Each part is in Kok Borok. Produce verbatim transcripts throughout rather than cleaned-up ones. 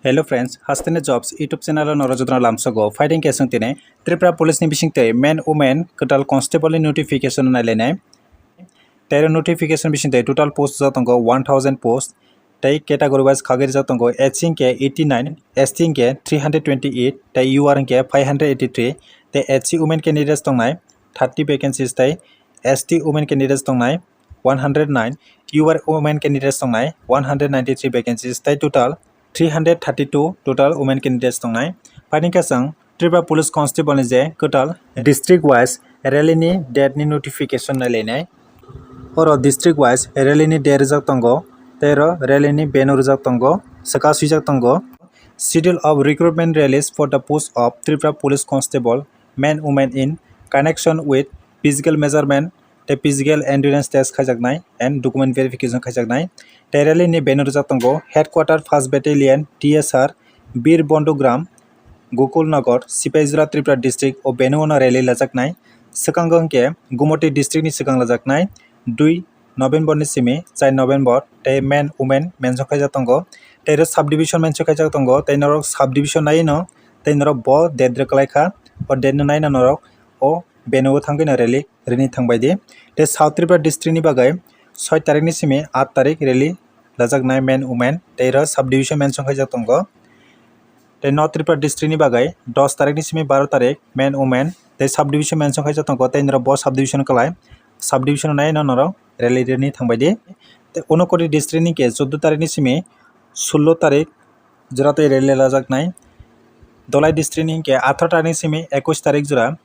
Hello friends, Hasteni Jobs YouTube channel o norok jotono lamsogo. Phaidi khe chwng tini Tripura Police ni bisingtwi men women kwtal constable ni notification nailainai. Tei oro notification bisingtwi total post rijak tongo one thousand post. Tei category wise khagwi rijak tongo, S C hinkhe eighty nine, S T hinkhe three hundred twenty eight, tei U R hinkhe five hundred eighty three, tei S C women candidates tongnai thirty vacancies, tei S T women candidates tongnai one hundred nine, U R women candidates tongnai one hundred ninety three vacancies, tei total three hundred thirty two total women candidates tongnai. Phaidi khe chwng Tripura Police Constable ni je kwtal district wise rally ni date ni notification nailainai. Oro district wise rally ni date rijak tongo, tei oro rally ni venue rijak tongo, swkang swijak tongo, "Schedule of recruitment rallies for the post of Tripura Police Constable, men, women in connection with physical measurement, tei physical endurance test khaijaknai and document verification khaijaknai." Tei rally ni venue rijak tongo Headquarter First Battalion, T S R, Bir Bondogram, Gokul Nagar, Sipaijora, Tripura district o venue ono rally lajaknai. Swkango hinkhe Gumoti district ni swkang lajaknai dui November ni simi char November, tei men women mention khaijak tongo, tei oro subdivision mention khaijak tongo, tei norok subdivision nai no, tei norok bo date rwk kwlai kha, o date no nai no norok o venue o thangwi no rally rini thangbai di. Tei South Tripura district ni bagwi soi tarik ni simi aat tarik rally lajaknai men women, tei oro subdivision mention khaijak tongo. Tei North Tripura district ni bagwi dos tarik ni simi baro tarik men women tei subdivision mention khaijak tongo, tei norok bo subdivision kwlai, subdivision nai no norok rally rini thangbai di. Tei Unakoti district ni khe chuddo tarik ni simi sullo tarik jora tei rally lajaknai. Dholai district ni khe atharo tarik ni simi ekush tarik jora,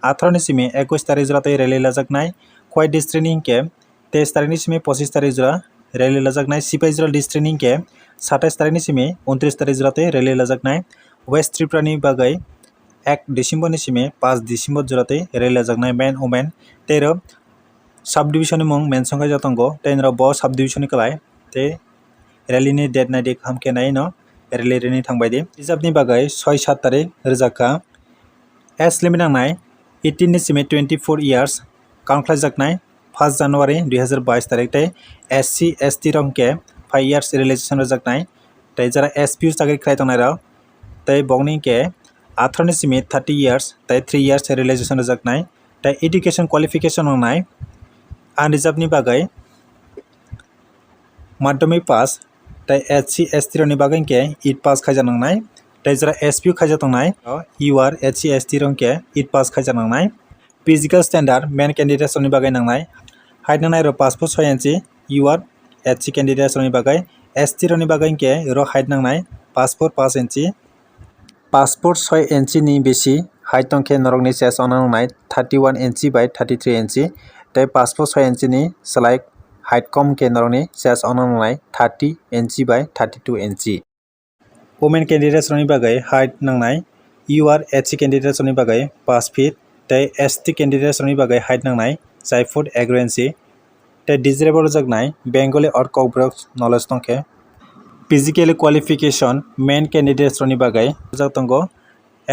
atharo ni simi ekush tarik jora tei rally lajaknai. Khowai district ni khe teis tarik ni simi pochis tarik jora rally lajaknai. Sipaijora district ni khe satais tarik ni simi untris tarik jora tei rally lajaknai. West Tripura ni bagwi ek December ni simi paanch December jora tei rally lajaknai men women, tei oro subdivision ni mung mention khaijak tongo, tei norok bo subdivision ni kwlai tei rally ni date nai di, kaham khe nai no rally rini thangbai di. Reserve ni bagwi soi sat tarik rijak kha. Age limit nangnai eighteen ni simi twenty four years, count khlaijaknai first January dui hazar bais tarik, tei S C S T rok hinkhe five years relaxation rwjaknai, tei jara S P O chakri khlai tongnai rok, tei bokni hinkhe atharo ni simi thirty years tei three years relaxation rwjaknai, tei education qualification nangnai unreserved ni bagwi madhyamik pass, tei S C S T rok ni bagwi hinkhe eight pass khaijak nangnai, tei jara S P O khaijak tongnai, U R, S C S T rok hinkhe eight pass khaijak nangnai. Physical standard men candidates rok ni bagwi nangnai, height nangnai rok paanch foot soi inchi, U R, S C candidates rok ni bagwi, S T rok ni bagwi hinkhe oro height nangnai paanch foot paanch inchi. Paanch foot soi inchi ni bisi height tong khe norokni chest ono nangnai thirty one inchi by thirty three inchi, tei paanch foot soi inchi ni slai height kom khe norokni chest ono nangnai thirty inchi by thirty two inchi. Women candidates rokni bagwi height nangnai, U R, S C candidates rokni bagwi paanch feet, tei S T candidates rokni bagwi height nangnai char foot egaroh inchi, tei desirable rwjaknai Bengali or Kokborok knowledge tongkhe. Physically qualification men candidates rokni bagwi rwjak tongo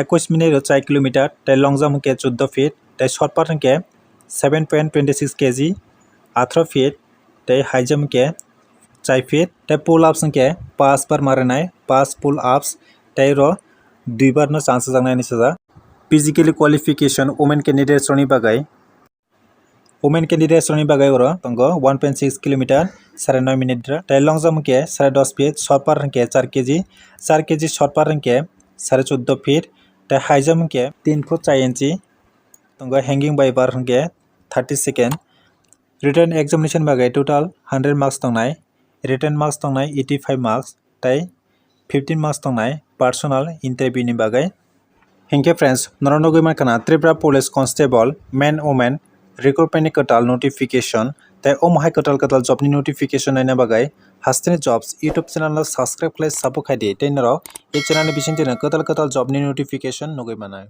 ekush minute rok char kilometer, tei long jump hinkhe chuddo feet, tei shot put hinkhe seven point twenty six K G, atharo feet, tei high jump hinkhe char feet, tei pull ups hinkhe paanch bar marinai, paanch pull ups, tei oro dui bar no chance rwjaknai hinwi sajak. Physically qualification women candidates rokni bagwi, women candidates rokni bagwi oro tongo one point six kilometer, sare noi minute, tei long jump hinkhe sare dos feet, shot put hinkhe char K G, char K G shot put hinkhe sare chuddo feet, tei high jump hinkhe tin foot char inchi tongo, hanging by bar hinkhe thirty second. Written examination bagwi total hundred marks tongnai, written marks tongnai eighty five marks, tei fifteen marks tongnai personal interview ni bagwi. Hinkhe friends, norok nugwi mankha na Tripura Police Constable men women recruitment ni kwtal notification, tei omo hai kwtal kwtal job ni notification naina bagwi Hasteni Jobs YouTube channel no subscribe khlai support khai di, tei norok ei channel ni bisingtwi no kwtal kwtal job ni notification nugwi manai.